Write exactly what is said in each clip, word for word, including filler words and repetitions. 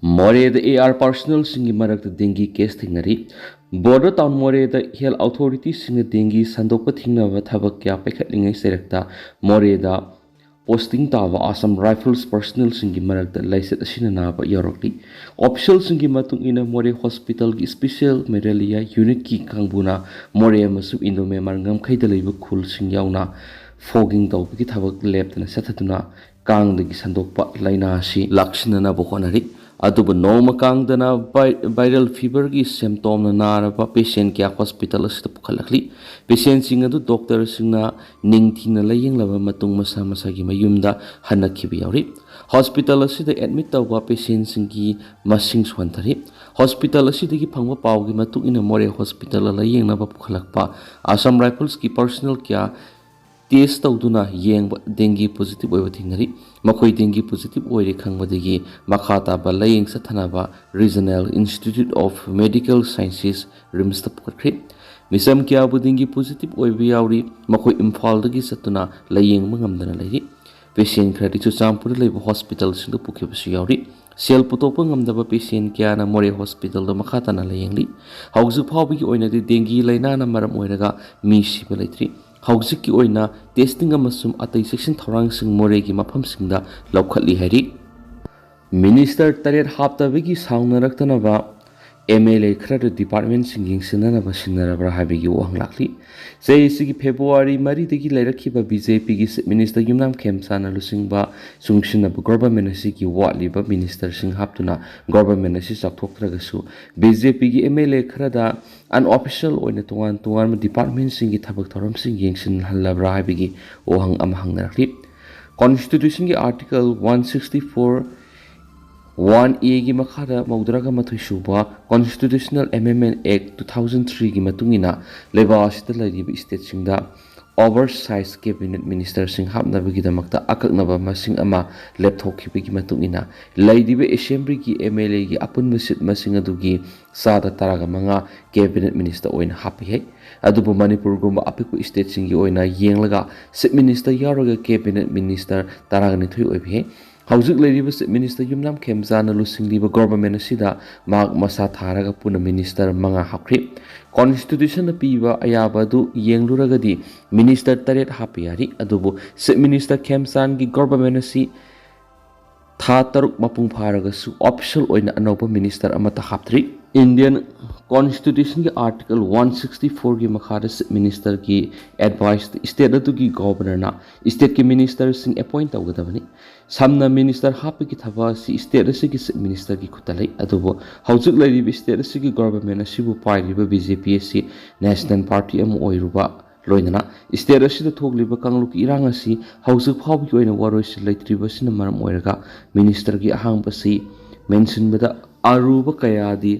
ꯃꯣꯔꯦꯗ AR personnelꯁꯤꯡꯒꯤ ꯃꯔꯛꯇ dengue case ꯊꯦꯡꯅꯔꯤ꯫ Border town ꯃꯣꯔꯦꯗ health authorityꯁꯤꯡꯅ dengue ꯁꯟꯗꯣꯛꯄ ꯊꯤꯡꯅꯕ ꯊꯕꯛ ꯀꯌꯥ ꯄꯥꯏꯈꯠꯂꯤꯉꯩ ꯆꯩꯔꯛꯇ ꯃꯣꯔꯦꯗ posting ꯇꯥꯕ Assam Rifles personnelꯁꯤꯡꯒꯤ ꯃꯔꯛꯇ ꯂꯥꯏꯆꯠ ꯑꯁꯤꯅ ꯅꯥꯕ ꯌꯥꯎꯔꯛꯂꯤ꯫ Officialꯁꯤꯡꯒꯤ ꯃꯇꯨꯡ ꯏꯟꯅ ꯃꯣꯔꯦ hospitalꯒꯤ special malaria unitꯀꯤ ꯀꯥꯡꯕꯨꯅ ꯃꯣꯔꯦ ꯑꯃꯁꯨꯡ Indo Myanmar ꯉꯝꯈꯩꯗ ꯂꯩꯕ ꯈꯨꯜꯁꯤꯡ ꯌꯥꯎꯅ fogging ꯇꯧꯕꯒꯤ ꯊꯕꯛ ꯂꯦꯞꯇꯅ ꯆꯠꯊꯗꯨꯅ ꯀꯥꯡꯗꯒꯤ ꯁꯟꯗꯣꯛꯄ ꯂꯥꯏꯅꯥ ꯑꯁꯤ ꯂꯥꯛꯁꯤꯟꯅꯅꯕ ꯍꯣꯠꯅꯔꯤ꯫ ꯑꯗꯨꯕꯨ ꯅꯣꯡꯃ ꯀꯥꯡꯗꯅ ꯚꯥꯏ-, viral feverꯒꯤ symptomꯅ ꯅꯥꯔꯕ patient ꯀꯌꯥ hospital ꯑꯁꯤꯗ ꯄꯨꯈꯠꯂꯛꯂꯤ꯫ Patientꯁꯤꯡ ꯑꯗꯨ doctorꯁꯤꯡꯅ ꯅꯤꯡꯊꯤꯅ ꯂꯥꯌꯦꯡꯂꯕ ꯃꯇꯨꯡ ꯃꯁꯥ ꯃꯁꯥꯒꯤ ꯃꯌꯨꯝꯗ ꯍꯟꯅꯈꯤꯕ ꯌꯥꯎꯔꯤ꯫ Hospital ꯑꯁꯤꯗ admit ꯇꯧꯕ patientꯁꯤꯡꯒꯤ ꯃꯁꯤꯡꯁꯨ ꯍꯟꯊꯔꯤ꯫ Hospital ꯑꯁꯤꯗꯒꯤ ꯐꯪꯕ ꯄꯥꯎꯒꯤ ꯃꯇꯨꯡ ꯏꯟꯅ ꯃꯣꯔꯦ hospitalꯗ ꯂꯥꯌꯦꯡꯅꯕ ꯄꯨꯈꯠꯂꯛꯄ Assam Riflesꯀꯤ personnel ꯀꯌꯥ test ꯇꯧꯗꯨꯅ ꯌꯦꯡꯕ dengue positive ꯑꯣꯏꯕ ꯊꯦꯡꯅꯔꯤ꯫ ꯃꯈꯣꯏ dengue positive ꯑꯣꯏꯔꯦ ꯈꯪꯕꯗꯒꯤ ꯃꯈꯥ ꯇꯥꯕ ꯂꯥꯌꯦꯡ ꯆꯠꯊꯅꯕ Regional Institute of Medical Sciences, RIMSꯇ ꯄꯨꯈꯠꯈ꯭ꯔꯤ꯫ ꯃꯤꯆꯝ ꯀꯌꯥꯕꯨ dengue positive ꯑꯣꯏꯕ ꯌꯥꯎꯔꯤ꯫ ꯃꯈꯣꯏ ꯏꯝꯐꯥꯜꯗꯒꯤ ꯆꯠꯇꯨꯅ ꯂꯥꯌꯦꯡꯕ ꯉꯝꯗꯅ ꯂꯩꯔꯤ꯫ Patient ꯈꯔꯗꯤ ꯆꯨꯔꯆꯥꯟꯄꯨꯔꯗ ꯂꯩꯕ hospitalꯁꯤꯡꯗ ꯄꯨꯈꯤꯕꯁꯨ ꯌꯥꯎꯔꯤ꯫ ꯁꯦꯜ ꯄꯨꯊꯣꯛꯄ ꯉꯝꯗꯕ patient ꯀꯌꯥꯅ ꯃꯣꯔꯦ hospitalꯗ ꯃꯈꯥ ꯇꯥꯅ ꯂꯥꯌꯦꯡꯂꯤ꯫ ꯍꯧꯖꯤꯛ ꯐꯥꯎꯕꯒꯤ ꯑꯣꯏꯅꯗꯤ dengue ꯂꯥꯏꯅꯥꯅ ꯃꯔꯝ ꯑꯣꯏꯔꯒ ꯃꯤ ꯁꯤꯕ ꯂꯩꯇ꯭ꯔꯤ꯫ ꯍꯧꯖꯤꯛꯀꯤ ꯑꯣꯏꯅ testing ꯑꯃꯁꯨꯡ ꯑꯇꯩ ꯆꯦꯛꯁꯤꯟ ꯊꯧꯔꯥꯡꯁꯤꯡ ꯃꯣꯔꯦꯒꯤ ꯃꯐꯝꯁꯤꯡꯗ ꯂꯧꯈꯠꯂꯤ ꯍꯥꯏꯔꯤ꯫ Minister ꯇꯔꯦꯠ ꯍꯥꯞꯇꯕꯒꯤ ꯁꯥꯎꯅꯔꯛꯇꯅꯕ MLA ꯈꯔꯗ departmentꯁꯤꯡ ꯌꯦꯡꯁꯤꯟꯅꯅꯕ ꯁꯤꯟꯅꯔꯕ꯭ꯔꯥ ꯍꯥꯏꯕꯒꯤ ꯋꯥꯍꯪ ꯂꯥꯛꯂꯤ꯫ ꯆꯍꯤꯁꯤꯒꯤ February ꯃꯔꯤꯗꯒꯤ ꯂꯩꯔꯛꯈꯤꯕ BJPꯒꯤ Chief Minister ꯌꯨꯝꯅꯥꯝ ꯈꯦꯝꯆꯥꯟꯅ ꯂꯨꯆꯤꯡꯕ ꯆꯨꯡꯁꯤꯟꯅꯕ government ꯑꯁꯤꯒꯤ ꯋꯥꯠꯂꯤꯕ ministerꯁꯤꯡ ꯍꯥꯞꯇꯨꯅ government ꯑꯁꯤ ꯆꯥꯎꯊꯣꯛꯇ꯭ꯔꯒꯁꯨ BJPꯒꯤ MLA ꯈꯔꯗ unofficial ꯑꯣꯏꯅ ꯇꯣꯉꯥꯟ ꯇꯣꯉꯥꯟꯕ departmentꯁꯤꯡꯒꯤ ꯊꯕꯛ ꯊꯧꯔꯝꯁꯤꯡ ꯌꯦꯡꯁꯤꯟꯍꯜꯂꯕ꯭ꯔꯥ ꯍꯥꯏꯕꯒꯤ ꯋꯥꯍꯪ ꯑꯃ ꯍꯪꯅꯔꯛꯂꯤ꯫ Constitutionꯒꯤ Article one sixty four one Aꯒꯤ ꯃꯈꯥꯗ ꯃꯧꯗ꯭ꯔꯥꯒ ꯃꯥꯊꯣꯏ ꯁꯨꯕ Constitutional Amendment Act two thousand threeꯒꯤ ꯃꯇꯨꯡ ꯏꯟꯅ ꯂꯩꯕꯥꯛ ꯑꯁꯤꯗ ꯂꯩꯔꯤꯕ stateꯁꯤꯡꯗ oversized cabinet ministerꯁꯤꯡ ꯍꯥꯞꯅꯕꯒꯤꯗꯃꯛꯇ ꯑꯀꯛꯅꯕ ꯃꯁꯤꯡ ꯑꯃ ꯂꯦꯞꯊꯣꯛꯈꯤꯕꯒꯤ ꯃꯇꯨꯡ ꯏꯟꯅ ꯂꯩꯔꯤꯕ assemblyꯒꯤ MLAꯒꯤ ꯑꯄꯨꯟꯕ seat ꯃꯁꯤꯡ ꯑꯗꯨꯒꯤ ꯆꯥꯗ ꯇꯔꯥꯒ ꯃꯉꯥ cabinet minister ꯑꯣꯏꯅ ꯍꯥꯞꯄ ꯌꯥꯏ꯫ ꯑꯗꯨꯕꯨ ꯃꯅꯤꯄꯨꯔꯒꯨꯝꯕ ꯑꯄꯤꯛꯄ stateꯁꯤꯡꯒꯤ ꯑꯣꯏꯅ ꯌꯦꯡꯂꯒ chief minister ꯌꯥꯎꯔꯒ cabinet minister ꯇꯔꯥꯒ ꯅꯤꯊꯣꯏ ꯑꯣꯏꯕ ꯌꯥꯏ꯫ ꯍꯧꯖꯤꯛ ꯂꯩꯔꯤꯕ Chief Minister ꯌꯨꯝꯅꯥꯝ ꯈꯦꯝꯆꯥꯟꯅ ꯂꯨꯆꯤꯡꯂꯤꯕ government ꯑꯁꯤꯗ ꯃꯍꯥꯛ ꯃꯁꯥ ꯊꯥꯔꯒ ꯄꯨꯟꯅ minister ꯃꯉꯥ ꯍꯥꯞꯈ꯭ꯔꯤ꯫ Constitutionꯅ ꯄꯤꯕ ꯑꯌꯥꯕ ꯑꯗꯨ ꯌꯦꯡꯂꯨꯔꯒꯗꯤ minister ꯇꯔꯦꯠ ꯍꯥꯞꯄ ꯌꯥꯔꯤ꯫ ꯑꯗꯨꯕꯨ Chief Minister ꯈꯦꯝꯆꯥꯟꯒꯤ government ꯑꯁꯤ ꯊꯥ ꯇꯔꯨꯛ ꯃꯄꯨꯡ ꯐꯥꯔꯒꯁꯨ official ꯑꯣꯏꯅ ꯑꯅꯧꯕ minister ꯑꯃꯠꯇ ꯍꯥꯞꯇ꯭ꯔꯤ꯫ Indian Constitutionꯒꯤ Article one sixty fourꯒꯤ ꯃꯈꯥꯗ Chief Ministerꯒꯤ advice state ꯑꯗꯨꯒꯤ governorꯅ stateꯀꯤ ministerꯁꯤꯡ appoint ꯇꯧꯒꯗꯕꯅꯤ꯫ ꯁꯝꯅ minister ꯍꯥꯞꯄꯒꯤ ꯊꯕꯛ ꯑꯁꯤ state ꯑꯁꯤꯒꯤ Chief Ministerꯒꯤ ꯈꯨꯠꯇ ꯂꯩ꯫ ꯑꯗꯨꯕꯨ ꯍꯧꯖꯤꯛ ꯂꯩꯔꯤꯕ state ꯑꯁꯤꯒꯤ government ꯑꯁꯤꯕꯨ ꯄꯥꯏꯔꯤꯕ BJP ꯑꯁꯤ national party ꯑꯃ ꯑꯣꯏꯔꯨꯕ ꯂꯣꯏꯅꯅ state ꯑꯁꯤꯗ ꯊꯣꯛꯂꯤꯕ ꯀꯥꯡꯂꯨꯞꯀꯤ ꯏꯔꯥꯡ ꯑꯁꯤ ꯍꯧꯖꯤꯛ ꯐꯥꯎꯕꯒꯤ ꯑꯣꯏꯅ ꯋꯥꯔꯣꯏꯁꯤꯟ ꯂꯩꯇ꯭ꯔꯤꯕ ꯑꯁꯤꯅ ꯃꯔꯝ ꯑꯣꯏꯔꯒ ministerꯒꯤ ꯑꯍꯥꯡꯕ ꯑꯁꯤ ꯃꯦꯟꯁꯤꯟꯕꯗ ꯑꯔꯨꯕ ꯀꯌꯥꯗꯤ,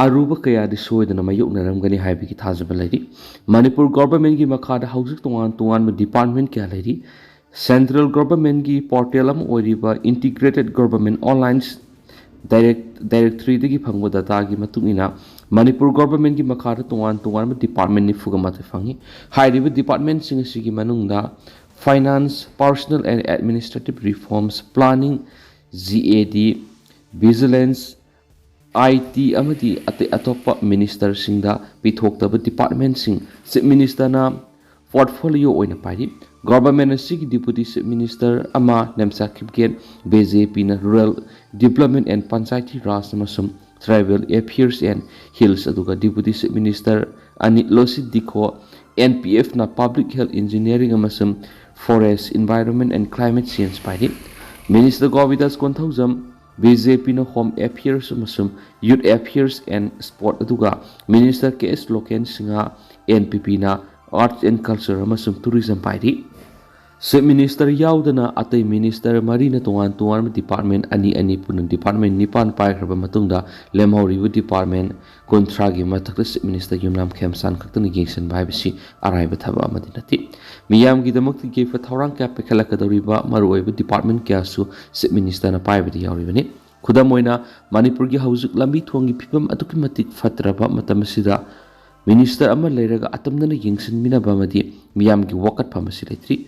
ꯑꯔꯨꯕ ꯀꯌꯥꯗꯤ ꯁꯣꯏꯗꯅ ꯃꯥꯌꯣꯛꯅꯔꯝꯒꯅꯤ ꯍꯥꯏꯕꯒꯤ ꯊꯥꯖꯕ ꯂꯩꯔꯤ꯫ ꯃꯅꯤꯄꯨꯔ governmentꯀꯤ ꯃꯈꯥꯗ ꯍꯧꯖꯤꯛ ꯇꯣꯉꯥꯟ ꯇꯣꯉꯥꯟꯕ department ꯀꯌꯥ ꯂꯩꯔꯤ꯫ Central governmentꯀꯤ portal ꯑꯃ ꯑꯣꯏꯔꯤꯕ Integrated Government Online Direct-, Directoryꯗꯒꯤ ꯐꯪꯕ dataꯒꯤ ꯃꯇꯨꯡ ꯏꯟꯅ ꯃꯅꯤꯄꯨꯔ governmentꯀꯤ ꯃꯈꯥꯗ ꯇꯣꯉꯥꯟ ꯇꯣꯉꯥꯟꯕ department ꯅꯤꯐꯨꯒ ꯃꯥꯊꯣꯏ ꯐꯪꯉꯤ꯫ ꯍꯥꯏꯔꯤꯕ departmentꯁꯤꯡ ꯑꯁꯤꯒꯤ ꯃꯅꯨꯡꯗ finance, personnel and administrative reforms, planning, GAD, vigilance, IT ꯑꯃꯗꯤ ꯑꯇꯩ ꯑꯇꯣꯞꯄ ministerꯁꯤꯡꯗ ꯄꯤꯊꯣꯛꯇꯕ departmentꯁꯤꯡ Chief Ministerꯅ portfolio ꯑꯣꯏꯅ ꯄꯥꯏꯔꯤ꯫ Government ꯑꯁꯤꯒꯤ Deputy Chief Minister ꯑꯃ Nemcha ꯈꯤꯞꯒꯦꯟ, BJPꯅ Rural Development and Panchayati Raj ꯑꯃꯁꯨꯡ Tribal Affairs and Hills, ꯑꯗꯨꯒ Deputy Chief Minister ꯑꯅꯤ ꯂꯣꯁꯤꯠ ꯗꯤꯈꯣ, NPFꯅ Public Health, Engineering ꯑꯃꯁꯨꯡ Forest, Environment and Climate Change ꯄꯥꯏꯔꯤ꯫ Minister ꯒꯣꯕꯤꯟꯗꯥꯁ ꯀꯣꯟꯊꯧꯖꯝ, BJPꯅ Home Affairs ꯑꯃꯁꯨꯡ Youth Affairs and Sport, ꯑꯗꯨꯒ Minister K S Loken Singh, NPPꯅ Arts and Culture ꯑꯃꯁꯨꯡ Tourism ꯄꯥꯏꯔꯤ꯫ Chief Minister ꯌꯥꯎꯗꯅ ꯑꯇꯩ minister ꯃꯔꯤꯅ ꯇꯣꯉꯥꯟ ꯇꯣꯉꯥꯟꯕ department ꯑꯅꯤ ꯑꯅꯤ, ꯄꯨꯟꯅ department ꯅꯤꯄꯥꯟ ꯄꯥꯏꯈ꯭ꯔꯕ ꯃꯇꯨꯡꯗ, ꯂꯦꯝꯍꯧꯔꯤꯕ department ꯀꯨꯟꯊ꯭ꯔꯥꯒꯤ ꯃꯊꯛꯇ Chief Minister ꯌꯨꯝꯅꯥꯝ ꯈꯦꯝꯆꯥꯟ ꯈꯛꯇꯅ ꯌꯦꯡꯁꯤꯟꯕ ꯍꯥꯏꯕꯁꯤ ꯑꯔꯥꯏꯕ ꯊꯕꯛ ꯑꯃꯗꯤ ꯅꯠꯇꯦ꯫ ꯃꯤꯌꯥꯝꯒꯤꯗꯃꯛꯇ ꯌꯥꯏꯐ ꯊꯧꯔꯥꯡ ꯀꯌꯥ ꯄꯥꯏꯈꯠꯂꯛꯀꯗꯧꯔꯤꯕ ꯃꯔꯨꯑꯣꯏꯕ department ꯀꯌꯥꯁꯨ Chief Ministerꯅ ꯄꯥꯏꯕꯗ ꯌꯥꯎꯔꯤꯕꯅꯤ꯫ ꯈꯨꯗꯝ ꯑꯣꯏꯅ, ꯃꯅꯤꯄꯨꯔꯒꯤ ꯍꯧꯖꯤꯛ ꯂꯝꯕꯤ ꯊꯣꯡꯒꯤ ꯐꯤꯕꯝ ꯑꯗꯨꯛꯀꯤ ꯃꯇꯤꯛ ꯐꯠꯇ꯭ꯔꯕ ꯃꯇꯝ ꯑꯁꯤꯗ, minister ꯑꯃ ꯂꯩꯔꯒ ꯑꯇꯝꯅꯅ ꯌꯦꯡꯁꯤꯟꯃꯤꯟꯅꯕ ꯑꯃꯗꯤ ꯃꯤꯌꯥꯝꯒꯤ ꯋꯥꯀꯠꯐꯝ ꯑꯁꯤ ꯂꯩꯇ꯭ꯔꯤ꯫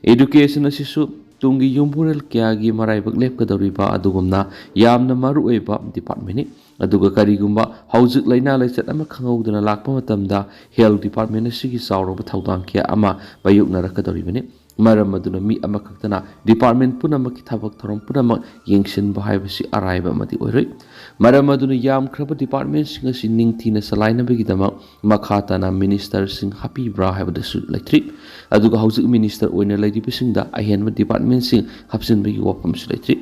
Education ꯑꯁꯤꯁꯨ ꯇꯨꯡꯒꯤ ꯌꯨꯝꯕꯨꯔꯦꯜ ꯀꯌꯥꯒꯤ ꯃꯔꯥꯏꯕꯛ ꯂꯦꯞꯀꯗꯧꯔꯤꯕ ꯑꯗꯨꯒꯨꯝꯅ ꯌꯥꯝꯅ ꯃꯔꯨꯑꯣꯏꯕ ꯗꯤꯄꯥꯔꯠꯃꯦꯟꯅꯤ꯫ ꯑꯗꯨꯒ ꯀꯔꯤꯒꯨꯝꯕ ꯍꯧꯖꯤꯛ ꯂꯥꯏꯅꯥ ꯂꯥꯏꯆꯠ ꯑꯃ ꯈꯪꯍꯧꯗꯅ ꯂꯥꯛꯄ ꯃꯇꯝꯗ ꯍꯦꯜꯊ ꯗꯤꯄꯥꯔꯠꯃꯦꯟ ꯑꯁꯤꯒꯤ ꯆꯥꯎꯔꯕ ꯊꯧꯗꯥꯡ ꯀꯌꯥ ꯑꯃ ꯃꯥꯌꯣꯛꯅꯔꯛꯀꯗꯧꯔꯤꯕꯅꯤ꯫ ꯃꯔꯝ ꯑꯗꯨꯅ ꯃꯤ ꯑꯃꯈꯛꯇꯅ ꯗꯤꯄꯥꯔꯠꯃꯦꯟ ꯄꯨꯝꯅꯃꯛꯀꯤ ꯊꯕꯛ ꯊꯧꯔꯝ ꯄꯨꯝꯅꯃꯛ ꯌꯦꯡꯁꯤꯟꯕ ꯍꯥꯏꯕꯁꯤ ꯑꯔꯥꯏꯕ ꯑꯃꯗꯤ ꯑꯣꯏꯔꯣꯏ꯫ ꯃꯔꯝ ꯑꯗꯨꯅ ꯌꯥꯝꯈ꯭ꯔꯕ ꯗꯤꯄꯥꯔꯠꯃꯦꯟꯁꯤꯡ ꯑꯁꯤ ꯅꯤꯡꯊꯤꯅ ꯆꯂꯥꯏꯅꯕꯒꯤꯗꯃꯛ ꯃꯈꯥ ꯇꯥꯅ ꯃꯤꯅꯤꯁꯇꯔꯁꯤꯡ ꯍꯥꯞꯄꯤꯕ꯭ꯔꯥ ꯍꯥꯏꯕꯗꯁꯨ ꯂꯩꯇ꯭ꯔꯤ꯫ ꯑꯗꯨꯒ ꯍꯧꯖꯤꯛ ꯃꯤꯅꯤꯁꯇꯔ ꯑꯣꯏꯅ ꯂꯩꯔꯤꯕꯁꯤꯡꯗ ꯑꯍꯦꯟꯕ ꯗꯤꯄꯥꯔꯠꯃꯦꯟꯁꯤꯡ ꯍꯥꯞꯆꯤꯟꯕꯒꯤ ꯋꯥꯐꯝꯁꯨ ꯂꯩꯇ꯭ꯔꯤ꯫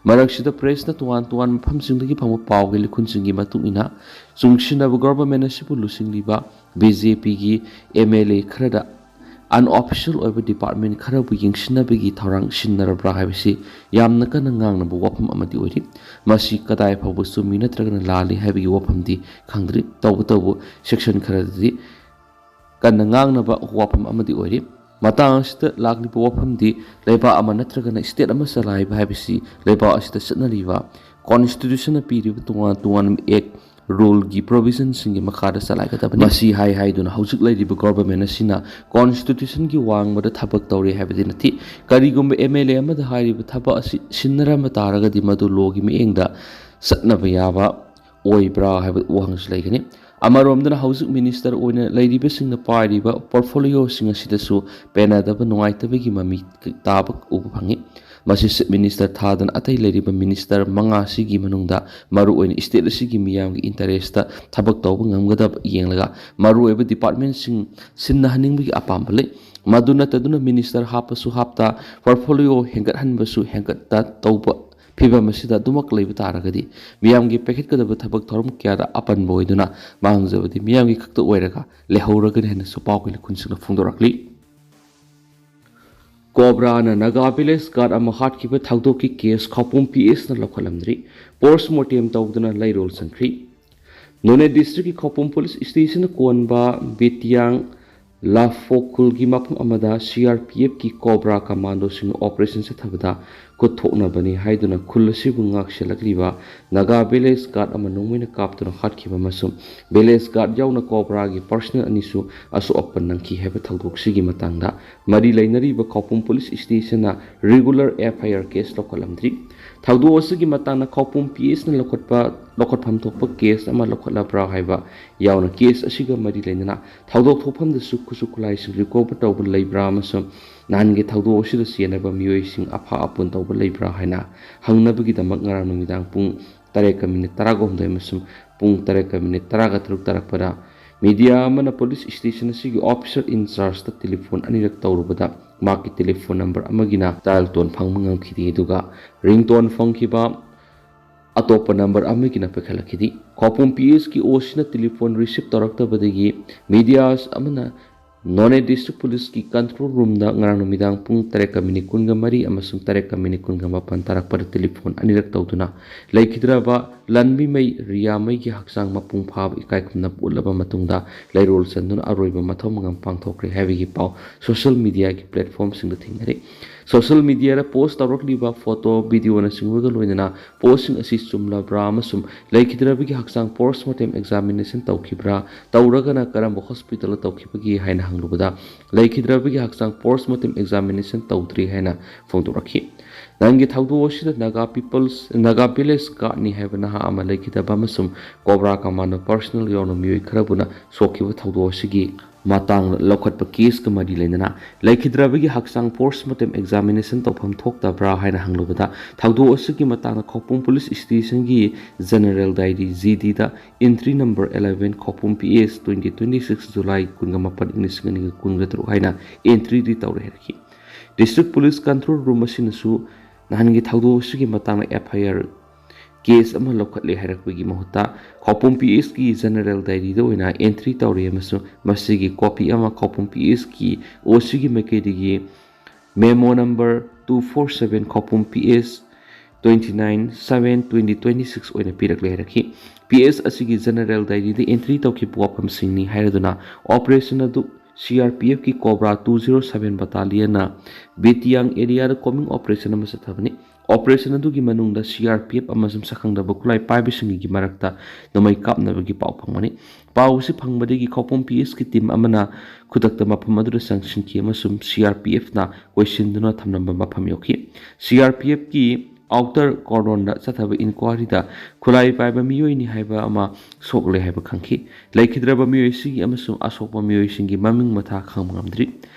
ꯃꯔꯛꯁꯤꯗ ꯄ꯭ꯔꯦꯁꯅ ꯇꯣꯉꯥꯟ ꯇꯣꯉꯥꯟꯕ ꯃꯐꯝꯁꯤꯡꯗꯒꯤ ꯐꯪꯕ ꯄꯥꯎꯒꯤ ꯂꯤꯈꯨꯟꯁꯤꯡꯒꯤ ꯃꯇꯨꯡ ꯏꯟꯅ, ꯆꯨꯡꯁꯤꯟꯅꯕ ꯒꯣꯚꯔꯟꯃꯦꯟ ꯑꯁꯤꯕꯨ ꯂꯨꯆꯤꯡꯂꯤꯕ ꯕꯤ ꯖꯦ ꯄꯤꯒꯤ ꯑꯦꯝ ꯑꯦꯜ ꯑꯦ ꯈꯔꯗ ꯑꯟꯑꯣꯐꯤꯁꯤꯌꯦꯜ ꯑꯣꯏꯕ ꯗꯤꯄꯥꯔꯠꯃꯦꯟ ꯈꯔꯕꯨ ꯌꯦꯡꯁꯤꯟꯅꯕꯒꯤ ꯊꯧꯔꯥꯡ ꯁꯤꯟꯅꯔꯕ꯭ꯔꯥ ꯍꯥꯏꯕꯁꯤ ꯌꯥꯝꯅ ꯀꯟꯅ ꯉꯥꯡꯅꯕ ꯋꯥꯐꯝ ꯑꯃꯗꯤ ꯑꯣꯏꯔꯤ꯫ ꯃꯁꯤ ꯀꯗꯥꯏ ꯐꯥꯎꯕ ꯆꯨꯝꯃꯤ ꯅꯠꯇ꯭ꯔꯒꯅ ꯂꯥꯜꯂꯤ ꯍꯥꯏꯕꯒꯤ ꯋꯥꯐꯝꯗꯤ ꯈꯪꯗ꯭ꯔꯤ꯫ ꯇꯧꯕꯇꯕꯨ ꯁꯦꯛꯁꯟ ꯈꯔꯗꯗꯤ ꯀꯟꯅ ꯉꯥꯡꯅꯕ ꯋꯥꯐꯝ ꯑꯃꯗꯤ ꯑꯣꯏꯔꯤ꯫ ꯃꯇꯥꯡ ꯑꯁꯤꯗ ꯂꯥꯛꯂꯤꯕ ꯋꯥꯐꯝꯗꯤ ꯂꯩꯕꯥꯛ ꯑꯃ ꯅꯠꯇ꯭ꯔꯒꯅ ꯁ꯭ꯇꯦꯠ ꯑꯃ ꯆꯂꯥꯏꯕ ꯍꯥꯏꯕꯁꯤ ꯂꯩꯕꯥꯛ ꯑꯁꯤꯗ ꯆꯠꯅꯔꯤꯕ ꯀꯣꯟꯁꯇꯤꯇ꯭ꯌꯨꯁꯟꯅ ꯄꯤꯔꯤꯕ ꯇꯣꯉꯥꯟ ꯇꯣꯉꯥꯟꯕ ꯑꯦꯛ, ꯔꯨꯜꯒꯤ ꯄ꯭ꯔꯣꯚꯤꯖꯟꯁꯤꯡꯒꯤ ꯃꯈꯥꯗ ꯆꯂꯥꯏꯒꯗꯕꯅꯤ꯫ ꯃꯁꯤ ꯍꯥꯏ ꯍꯥꯏꯗꯨꯅ ꯍꯧꯖꯤꯛ ꯂꯩꯔꯤꯕ ꯒꯣꯚꯔꯟꯃꯦꯟ ꯑꯁꯤꯅ ꯀꯣꯟꯁꯇꯤꯇ꯭ꯌꯨꯁꯟꯒꯤ ꯋꯥꯡꯃꯗ ꯊꯕꯛ ꯇꯧꯔꯤ ꯍꯥꯏꯕꯗꯤ ꯅꯠꯇꯦ꯫ ꯀꯔꯤꯒꯨꯝꯕ ꯑꯦꯝ ꯑꯦꯜ ꯑꯦ ꯑꯃꯗ ꯍꯥꯏꯔꯤꯕ ꯊꯕꯛ ꯑꯁꯤ ꯁꯤꯟꯅꯔꯝꯕ ꯇꯥꯔꯒꯗꯤ ꯃꯗꯨ ꯂꯣꯒꯤ ꯃꯤꯠꯌꯦꯡꯗ ꯆꯠꯅꯕ ꯌꯥꯕ ꯑꯣꯏꯕ꯭ꯔꯥ ꯍꯥꯏꯕ ꯋꯥꯍꯪꯁꯨ ꯂꯩꯒꯅꯤ꯫ ꯑꯃꯔꯣꯝꯗꯅ ꯍꯧꯖꯤꯛ ꯃꯤꯅꯤꯁꯇꯔ ꯑꯣꯏꯅ ꯂꯩꯔꯤꯕꯁꯤꯡꯅ ꯄꯥꯏꯔꯤꯕ ꯄꯣꯔꯠꯐꯣꯂꯤꯑꯣꯁꯤꯡ ꯑꯁꯤꯗꯁꯨ ꯄꯦꯟꯅꯗꯕ, ꯅꯨꯡꯉꯥꯏꯇꯕꯒꯤ ꯃꯃꯤ ꯇꯥꯕ ꯎꯕ ꯐꯪꯉꯤ꯫ ꯃꯁꯤ ꯆꯤꯐ ꯃꯤꯅꯤꯁꯇꯔ ꯊꯥꯗꯅ ꯑꯇꯩ ꯂꯩꯔꯤꯕ ꯃꯤꯅꯤꯁꯇꯔ ꯃꯉꯥꯁꯤꯒꯤ ꯃꯅꯨꯡꯗ ꯃꯔꯨꯑꯣꯏꯅ ꯁ꯭ꯇꯦꯠ ꯑꯁꯤꯒꯤ ꯃꯤꯌꯥꯝꯒꯤ ꯏꯟꯇꯔꯦꯁꯇ ꯊꯕꯛ ꯇꯧꯕ ꯉꯝꯒꯗꯕ ꯌꯦꯡꯂꯒ ꯃꯔꯨꯑꯣꯏꯕ ꯗꯤꯄꯥꯔꯠꯃꯦꯟꯁꯤꯡ ꯁꯤꯟꯅꯍꯟꯅꯤꯡꯕꯒꯤ ꯑꯄꯥꯝꯕ ꯂꯩ꯫ ꯃꯗꯨ ꯅꯠꯇꯗꯨꯅ ꯃꯤꯅꯤꯁꯇꯔ ꯍꯥꯞꯄꯁꯨ ꯍꯥꯞꯇ, ꯄꯣꯔꯠꯐꯣꯂꯤꯑꯣ ꯍꯦꯟꯒꯠꯍꯟꯕꯁꯨ ꯍꯦꯟꯒꯠꯇ ꯇꯧꯕ ꯐꯤꯕꯝ ꯑꯁꯤꯗ ꯑꯗꯨꯃꯛ ꯂꯩꯕ ꯇꯥꯔꯒꯗꯤ ꯃꯤꯌꯥꯝꯒꯤ ꯄꯥꯏꯈꯠꯀꯗꯕ ꯊꯕꯛ ꯊꯧꯔꯝ ꯀꯌꯥꯗ ꯑꯄꯟꯕ ꯑꯣꯏꯗꯨꯅ ꯃꯥꯡꯖꯕꯗꯤ ꯃꯤꯌꯥꯝꯒꯤ ꯈꯛꯇ ꯑꯣꯏꯔꯒ ꯂꯩꯍꯧꯔꯒꯅꯤ ꯍꯥꯏꯅꯁꯨ ꯄꯥꯎꯒꯤ ꯂꯤꯈꯨꯟꯁꯤꯡꯅ ꯐꯣꯡꯗꯣꯔꯛꯂꯤ꯫ ꯀꯣꯕ꯭ꯔꯥꯅ ꯅꯥꯒꯥ ꯚꯤꯂꯦꯖ ꯒꯥꯔꯗ ꯑꯃ ꯍꯥꯠꯈꯤꯕ ꯊꯧꯗꯣꯛꯀꯤ ꯀꯦꯁ ꯈꯧꯄꯨꯝ ꯄꯤ ꯑꯦꯁꯅ ꯂꯧꯈꯠꯂꯝꯗ꯭ꯔꯤ꯫ ꯄꯣꯁꯃꯣꯔꯇꯦꯝ ꯇꯧꯗꯨꯅ ꯂꯩꯔꯣꯜ ꯆꯪꯈ꯭ꯔꯤ꯫ ꯅꯣꯅꯦ ꯗꯤꯁꯇ꯭ꯔꯤꯛꯀꯤ ꯈꯧꯄꯨꯝ ꯄꯨꯂꯤꯁ ꯁ꯭ꯇꯦꯁꯟꯅ ꯀꯣꯟꯕ ꯕꯤꯇꯤꯌꯥꯡ ꯂꯥꯐꯣ ꯈꯨꯜꯒꯤ ꯃꯐꯝ ꯑꯃꯗ ꯁꯤ ꯑꯥꯔ ꯄꯤ ꯑꯦꯐꯀꯤ ꯀꯣꯕ꯭ꯔꯥ ꯀꯃꯥꯟꯗꯣꯁꯤꯡꯅ ꯑꯣꯄꯔꯦꯁꯟ ꯆꯠꯊꯕꯗ ꯈꯨꯠ ꯊꯣꯛꯅꯕꯅꯤ ꯍꯥꯏꯗꯨꯅ ꯈꯨꯜ ꯑꯁꯤꯕꯨ ꯉꯥꯛꯁꯦꯜꯂꯛꯂꯤꯕ ꯅꯥꯒꯥ ꯚꯤꯂꯦꯖ ꯒꯥꯔꯗ ꯑꯃ ꯅꯣꯡꯃꯩꯅ ꯀꯥꯞꯇꯨꯅ ꯍꯥꯠꯈꯤꯕ ꯑꯃꯁꯨꯡ ꯚꯤꯂꯦꯖ ꯒꯥꯔꯗ ꯌꯥꯎꯅ ꯀꯣꯕ꯭ꯔꯥꯒꯤ ꯄꯔꯁꯅꯦꯜ ꯑꯅꯤꯁꯨ ꯑꯁꯣꯛ ꯑꯄꯟ ꯅꯪꯈꯤ ꯍꯥꯏꯕ ꯊꯧꯗꯣꯛꯁꯤꯒꯤ ꯃꯇꯥꯡꯗ ꯃꯔꯤ ꯂꯩꯅꯔꯤꯕ ꯈꯧꯄꯨꯝ ꯄꯨꯂꯤꯁ ꯁ꯭ꯇꯦꯁꯟꯅ ꯔꯤꯒꯨꯂꯔ ꯑꯦꯐ ꯑꯥꯏ ꯑꯥꯔ ꯀꯦꯁ ꯂꯧꯈꯠꯂꯝꯗ꯭ꯔꯤ꯫ ꯊꯧꯗꯣꯛ ꯑꯁꯤꯒꯤ ꯃꯇꯥꯡꯗ ꯈꯧꯄꯨꯝ ꯄꯤ ꯑꯦꯁꯅ ꯂꯧꯈꯠꯄ, ꯂꯧꯈꯠꯐꯝ ꯊꯣꯛꯄ ꯀꯦꯁ ꯑꯃ ꯂꯧꯈꯠꯂꯕ꯭ꯔꯥ ꯍꯥꯏꯕ ꯌꯥꯎꯅ ꯀꯦꯁ ꯑꯁꯤꯒ ꯃꯔꯤ ꯂꯩꯅꯅ ꯊꯧꯗꯣꯛ ꯊꯣꯛꯐꯝꯗꯁꯨ ꯈꯨꯠꯁꯨ ꯈꯨꯠꯂꯥꯏꯁꯤꯡ ꯔꯤꯀꯣꯚꯔ ꯇꯧꯕ ꯂꯩꯕ꯭ꯔꯥ ꯑꯃꯁꯨꯡ ꯅꯍꯥꯟꯒꯤ ꯊꯧꯗꯣꯛ ꯑꯁꯤꯗ ꯆꯦꯟꯅꯕ ꯃꯤꯑꯣꯏꯁꯤꯡ ꯑꯐꯥ ꯑꯄꯨꯟ ꯇꯧꯕ ꯂꯩꯕ꯭ꯔꯥ ꯍꯥꯏꯅ ꯍꯪꯅꯕꯒꯤꯗꯃꯛ ꯉꯔꯥꯡ ꯅꯨꯃꯤꯗꯥꯡ ꯄꯨꯡ ꯇꯔꯦꯠꯀ ꯃꯤꯅꯤꯠ ꯇꯔꯥꯒꯍꯨꯝꯗꯣꯏ ꯑꯃꯁꯨꯡ ꯄꯨꯡ ꯇꯔꯦꯠꯀ ꯃꯤꯅꯤꯠ ꯇꯔꯥꯒ ꯇꯔꯨꯛ ꯇꯥꯔꯛꯄꯗ ꯃꯤꯗꯤꯌꯥ ꯑꯃꯅ ꯄꯨꯂꯤꯁ ꯁ꯭ꯇꯦꯁꯟ ꯑꯁꯤꯒꯤ ꯑꯣꯐꯤꯁꯔ ꯏꯟꯆꯥꯔꯖꯇ ꯇꯦꯂꯤꯐꯣꯟ ꯑꯅꯤꯔꯛ ꯇꯧꯔꯨꯕꯗ ꯃꯍꯥꯛꯀꯤ ꯇꯦꯂꯤꯐꯣꯟ ꯅꯝꯕꯔ ꯑꯃꯒꯤꯅ ꯗꯥꯏꯜ ꯇꯣꯟ ꯐꯪꯕ ꯉꯝꯈꯤꯗꯦ, ꯑꯗꯨꯒ ꯔꯤꯡꯇꯣꯟ ꯐꯪꯈꯤꯕ ꯑꯇꯣꯞꯄ ꯅꯝꯕꯔ ꯑꯃꯒꯤꯅ ꯄꯥꯏꯈꯠꯂꯛꯈꯤꯗꯦ꯫ ꯈꯧꯄꯨꯝ ꯄꯤ ꯑꯦꯁꯀꯤ ꯑꯣ ꯁꯤꯅ ꯇꯦꯂꯤꯐꯣꯟ ꯔꯤꯁꯤꯞ ꯇꯧꯔꯛꯇꯕꯗꯒꯤ ꯃꯤꯗꯤꯌꯥ ꯑꯃꯅ ꯅꯣꯅꯦ ꯗꯤꯁꯇ꯭ꯔꯤꯛ ꯄꯨꯂꯤꯁꯀꯤ ꯀꯟꯇ꯭ꯔꯣꯜ ꯔꯨꯝꯗ ꯉꯔꯥꯡ ꯅꯨꯃꯤꯗꯥꯡ ꯄꯨꯡ ꯇꯔꯦꯠꯀ ꯃꯤꯅꯤꯠ ꯀꯨꯟꯒ ꯃꯔꯤ ꯑꯃꯁꯨꯡ ꯇꯔꯦꯠꯀ ꯃꯤꯅꯤꯠ ꯀꯨꯟꯒ ꯃꯥꯄꯟ ꯇꯥꯔꯛꯄꯗ ꯇꯦꯂꯤꯐꯣꯟ ꯑꯅꯤꯔꯛ ꯇꯧꯗꯨꯅ ꯂꯩꯈꯤꯗ꯭ꯔꯕ ꯂꯟꯕꯤꯃꯩ ꯔꯤꯌꯥꯃꯩꯒꯤ ꯍꯛꯆꯥꯡ ꯃꯄꯨꯡ ꯐꯥꯕ ꯏꯀꯥꯏ ꯈꯨꯝꯅꯕ ꯎꯠꯂꯕ ꯃꯇꯨꯡꯗ ꯂꯩꯔꯣꯜ ꯆꯟꯗꯨꯅ ꯑꯔꯣꯏꯕ ꯃꯊꯧ ꯃꯉꯝ ꯄꯥꯡꯊꯣꯛꯈ꯭ꯔꯦ ꯍꯥꯏꯕꯒꯤ ꯄꯥꯎ ꯁꯣꯁꯤꯌꯦꯜ ꯃꯤꯗꯤꯌꯥꯒꯤ ꯄ꯭ꯂꯦꯠꯐꯣꯝꯁꯤꯡꯗ ꯊꯦꯡꯅꯔꯤ꯫ ꯁꯣꯁꯤꯌꯦꯜ ꯃꯤꯗꯤꯌꯥꯗ ꯄꯣꯁ ꯇꯧꯔꯛꯂꯤꯕ ꯐꯣꯇꯣ, ꯚꯤꯗꯤꯑꯣꯅꯆꯤꯡꯕꯒ ꯂꯣꯏꯅꯅ ꯄꯣꯁꯁꯤꯡ ꯑꯁꯤ ꯆꯨꯝꯂꯕ꯭ꯔꯥ ꯑꯃꯁꯨꯡ ꯂꯩꯈꯤꯗ꯭ꯔꯕꯒꯤ ꯍꯛꯆꯥꯡ ꯄꯣꯁꯃꯣꯔꯇꯦꯝ ꯑꯦꯛꯖꯥꯃꯤꯅꯦꯁꯟ ꯇꯧꯈꯤꯕ꯭ꯔꯥ, ꯇꯧꯔꯒꯅ ꯀꯔꯝꯕ ꯍꯣꯁꯄꯤꯇꯥꯜꯗ ꯇꯧꯈꯤꯕꯒꯦ ꯍꯥꯏꯅ ꯍꯪꯂꯨꯕꯗ, ꯂꯩꯈꯤꯗ꯭ꯔꯕꯒꯤ ꯍꯛꯆꯥꯡ ꯄꯣꯁꯃꯣꯔꯇꯦꯝ ꯑꯦꯛꯖꯥꯃꯤꯅꯦꯁꯟ ꯇꯧꯗ꯭ꯔꯤ ꯍꯥꯏꯅ ꯐꯣꯡꯗꯣꯔꯛꯈꯤ꯫ ꯅꯍꯥꯟꯒꯤ ꯊꯧꯗꯣꯛ ꯑꯁꯤꯗ ꯅꯥꯒꯥ ꯄꯤꯄꯜꯁ, ꯅꯥꯒꯥ ꯚꯤꯂꯦꯖ ꯒꯥꯔꯗꯅꯤ ꯍꯥꯏꯕ ꯅꯍꯥ ꯑꯃ ꯂꯩꯈꯤꯗꯕ ꯑꯃꯁꯨꯡ ꯀꯣꯕ꯭ꯔꯥ ꯀꯃꯥꯟꯗꯣ ꯄꯔꯁꯅꯦꯜ ꯌꯥꯎꯅ ꯃꯤꯑꯣꯏ ꯈꯔꯕꯨꯅ ꯁꯣꯛꯈꯤꯕ ꯊꯧꯗꯣꯛ ꯑꯁꯤꯒꯤ ꯃꯇꯥꯡꯗ ꯂꯧꯈꯠꯄ ꯀꯦꯁꯀ ꯃꯔꯤ ꯂꯩꯅꯅ ꯂꯩꯈꯤꯗ꯭ꯔꯕꯒꯤ ꯍꯛꯆꯥꯡ ꯄꯣꯁꯃꯣꯔꯇꯦꯝ ꯑꯦꯛꯖꯥꯃꯤꯅꯦꯁꯟ ꯇꯧꯐꯝ ꯊꯣꯛꯇꯕ꯭ꯔꯥ ꯍꯥꯏꯅ ꯍꯪꯂꯨꯕꯗ, ꯊꯧꯗꯣꯛ ꯑꯁꯤꯒꯤ ꯃꯇꯥꯡꯗ ꯈꯧꯄꯨꯝ ꯄꯨꯂꯤꯁ ꯁ꯭ꯇꯦꯁꯟꯒꯤ ꯖꯦꯅꯔꯦꯜ ꯗꯥꯏꯔꯤ, ꯖꯤ ꯗꯤꯗ entry number eleven, Khoupum P S, twenty twenty-six July ꯀꯨꯟꯒ ꯃꯥꯄꯟ, ꯏꯪ ꯂꯤꯁꯤꯡ ꯑꯅꯤꯒ ꯀꯨꯟꯒ ꯇꯔꯨꯛ ꯍꯥꯏꯅ ꯑꯦꯟꯇ꯭ꯔꯤꯗꯤ ꯇꯧꯔꯦ ꯍꯥꯏꯔꯛꯈꯤ꯫ ꯗꯤꯁꯇ꯭ꯔꯤꯛ ꯄꯨꯂꯤꯁ ꯀꯟꯇ꯭ꯔꯣꯜ ꯔꯨꯝ ꯑꯁꯤꯅꯁꯨ ꯅꯍꯥꯟꯒꯤ ꯊꯧꯗꯣꯛ ꯑꯁꯤꯒꯤ ꯃꯇꯥꯡꯗ ꯑꯦꯐ ꯑꯥꯏ ꯑꯥꯔ ꯀꯦꯁ ꯑꯃ ꯂꯧꯈꯠꯂꯦ ꯍꯥꯏꯔꯛꯄꯒꯤ ꯃꯍꯨꯠꯇ ꯈꯧꯄꯨꯝ ꯄꯤ ꯑꯦꯁꯀꯤ ꯖꯦꯅꯔꯦꯜ ꯗꯥꯏꯔꯤꯗ ꯑꯣꯏꯅ ꯑꯦꯟꯇ꯭ꯔꯤ ꯇꯧꯔꯦ ꯑꯃꯁꯨꯡ ꯃꯁꯤꯒꯤ ꯀꯣꯄꯤ ꯑꯃ ꯈꯧꯄꯨꯝ ꯄꯤ ꯑꯦꯁꯀꯤ ꯑꯣ ꯁꯤꯒꯤ ꯃꯥꯏꯀꯩꯗꯒꯤ memo number two four seven, Khoupum P S, twenty nine seven twenty twenty six ꯑꯣꯏꯅ ꯄꯤꯔꯛꯂꯦ ꯍꯥꯏꯔꯛꯈꯤ꯫ ꯄꯤ ꯑꯦꯁ ꯑꯁꯤꯒꯤ ꯖꯦꯅꯔꯦꯜ ꯗꯥꯏꯔꯤꯗ ꯑꯦꯟꯇ꯭ꯔꯤ ꯇꯧꯈꯤꯕ ꯋꯥꯐꯝꯁꯤꯡꯅꯤ ꯍꯥꯏꯔꯗꯨꯅ ꯑꯣꯄꯔꯦꯁꯟ ꯑꯗꯨ CRPFꯀꯤ Cobra two zero seven Battalionꯅ ꯕꯦꯇꯤꯌꯥꯡ areaꯗ combing operation ꯑꯃ ꯆꯠꯊꯕꯅꯤ꯫ Operation ꯑꯗꯨꯒꯤ ꯃꯅꯨꯡꯗ CRPF ꯑꯃꯁꯨꯡ ꯁꯛꯈꯪꯗꯕ ꯈꯨꯠꯂꯥꯏ ꯄꯥꯏꯕꯁꯤꯡꯒꯤ ꯃꯔꯛꯇ ꯅꯣꯡꯃꯩ ꯀꯥꯞꯅꯕꯒꯤ ꯄꯥꯎ ꯐꯪꯕꯅꯤ꯫ ꯄꯥꯎ ꯑꯁꯤ ꯐꯪꯕꯗꯒꯤ ꯈꯧꯄꯨꯝ PS ꯀꯤ team ꯑꯃꯅ ꯈꯨꯗꯛꯇ ꯃꯐꯝ ꯑꯗꯨꯗ ꯆꯪꯁꯤꯟꯈꯤ ꯑꯃꯁꯨꯡ CRPFꯅ ꯀꯣꯏꯁꯤꯟꯗꯨꯅ ꯊꯝꯂꯝꯕ ꯃꯐꯝ ꯌꯧꯈꯤ꯫ CRPFꯀꯤ outer cordonꯗ ꯆꯠꯊꯕ inquiryꯗ ꯈꯨꯠꯂꯥꯏ ꯄꯥꯏꯕ ꯃꯤꯑꯣꯏꯅꯤ ꯍꯥꯏꯕ ꯑꯃ ꯁꯣꯛꯂꯦ ꯍꯥꯏꯕ ꯈꯪꯈꯤ꯫ ꯂꯩꯈꯤꯗ꯭ꯔꯕ ꯃꯤꯑꯣꯏꯁꯤꯒꯤ ꯑꯃꯁꯨꯡ ꯑꯁꯣꯛꯄ ꯃꯤꯑꯣꯏꯁꯤꯡꯒꯤ ꯃꯃꯤꯡ ꯃꯊꯥ ꯈꯪꯕ ꯉꯝꯗ꯭ꯔꯤ꯫